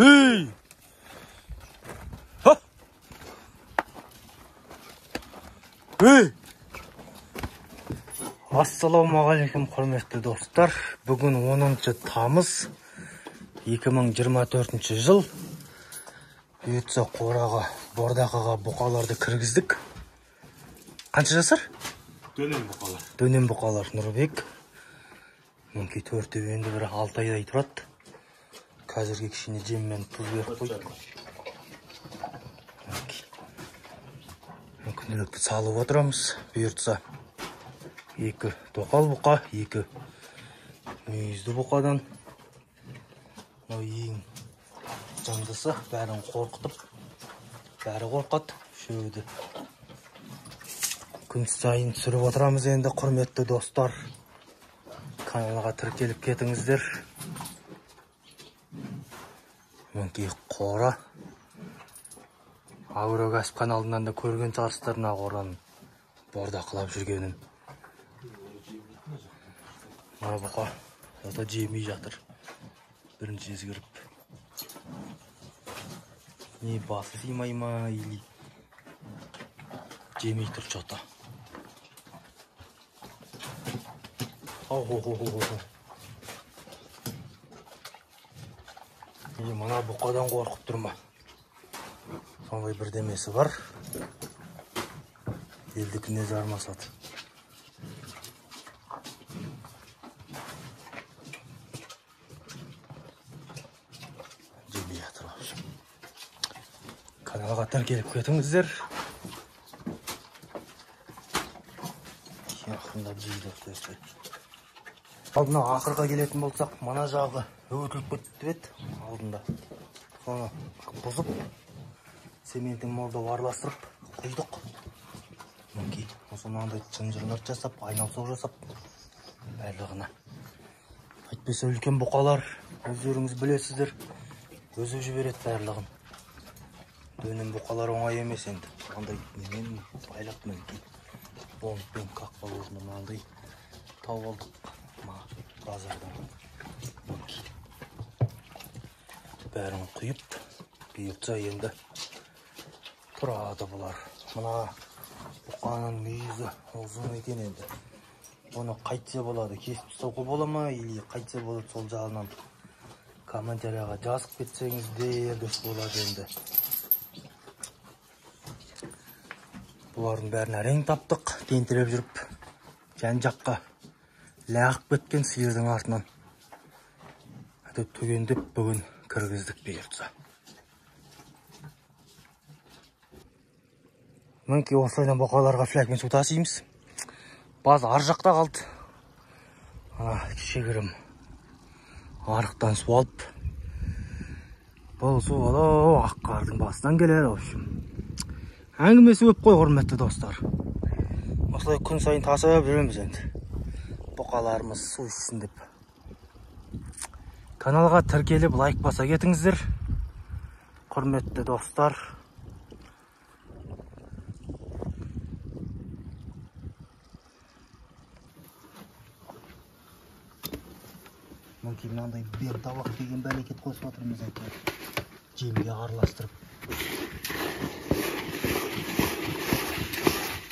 Ей! Ха! Ей! Ассалаумағалейкум, құрметті достар. Бүгін 10 тамыз 2024 жыл. Бұйыртса қораға, бордақыға бұқаларды кіргіздік. Қанша жасар? Дөнен бұқалар. Дөнен бұқалар, Нұрбек. Мүмкін төртеуі енді бір 6 айдай тұрады. Қазіргі кішкене жем мен тұз беріп қойдық. Күнделікті салып отырамыз. Бұйыртса 2 тоқал бұқа, 2 мүйізді бұқадан. Мынау ең жандысы, бәрін қорқытып, бәрі қорқады, үшеуі де. Күн сайын түсіріп отырамыз енді, құрметті достар. Каналға тіркеліп кетіңіздер. Мінекей қора. Агрокәсіп каналынан да көрген шығарсыздар мына қораның бордақылап жүргенін. Мына бұқа зато жемей жатыр. Бірінші езгіріп. Не басы сыймай ма, или жемей тұр что-то. Или мына бұқадан қорқып тұр ма? Сондай бірдемесі бар. Елдікіне жармасады. Жемей жатыр, в общем. Каналға тіркеліп кетіңіздер. Ақырындап жейді. Ал мына ақырға келетін болсақ, мына жағы өтіліп кетті еді алдында. Соны бұзып, цементін молдап араластырып құйдық. Мінекей, осы мынандай шынжырлар жасап, айналсоқ жасап барлығына. Әйтпесе үлкен бұқалар, өздеріңіз білесіздер, өзі жібереді барлығын. Дөнен бұқалар оңай емес енді. Андай немен байлап мінекей. Бомбпен как положено мынандай тауып алдық базардан. Бәрін құйып, бұйыртса енді тұрады бұлар. Мына бұқаның мүйізі ұзын екен енді. Бұны қайтсе болады, кесіп тастауға бола ма, или қайтсе болады, сол жағынан комментарияға жазып кетсеңіздер дұрыс болады енді. Бұлардың бәрін әрең таптық, тентіреп жүріп, жан жаққа лағып кеткен сиырдың артынан. Әйтеуір түгендеп бүгін кіргіздік бұйыртса. Мінекей осылайдан бұқаларға флягмен су тасимыз. Баз ар жақта қалды. Ана кішігірім арықтан су алып. Бұл су анау ақ қардың басынан келеді, в общем. Әңгімесі көп қой, құрметті достар. Осылай күн сайын тасып жүреміз енді. Бұқаларымыз су ішсін деп. Каналға тіркеліп лайк баса кетіңіздер, құрметті достар. Мінекей мынандай бентабақ деген бәлекет қосып жатырмыз әйтеуір. Жемге араластырып.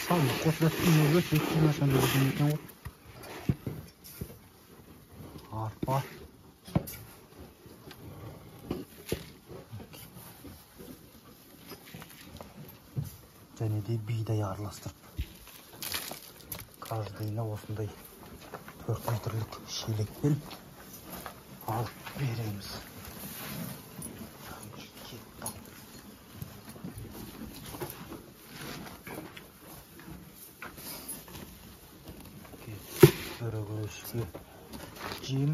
Салмақ қосылады, 0,5 сондай бірдеңе екен ғой. Арпа. Және де бидай араластырып. Каждыйына осындай 4 литрлік шелекпен алып береміз. Бір күрішке жем,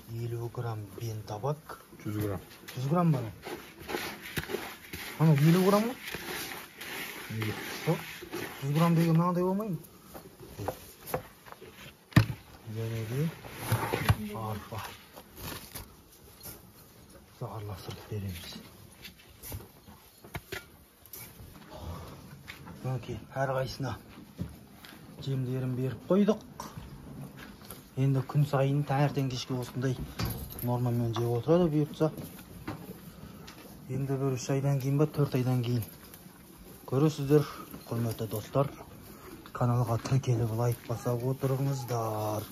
50 грамм бентабак. 100 грамм. 100 грамм ба? Анау 50 грамм ғой? Жоқ, 100 грамм деген мынандай болмай ма? Және де арпа. Араластырып береміз. Мінекей, әрқайсысына жемдерін беріп қойдық. Енді күн сайын таңертең кешке осындай нормамен жеп отырады бұйыртса. Енді бір 3 айдан кейін ба, 4 айдан кейін көресіздер, құрметті достар. Каналға тіркеліп, лайк баса отырыңыздар.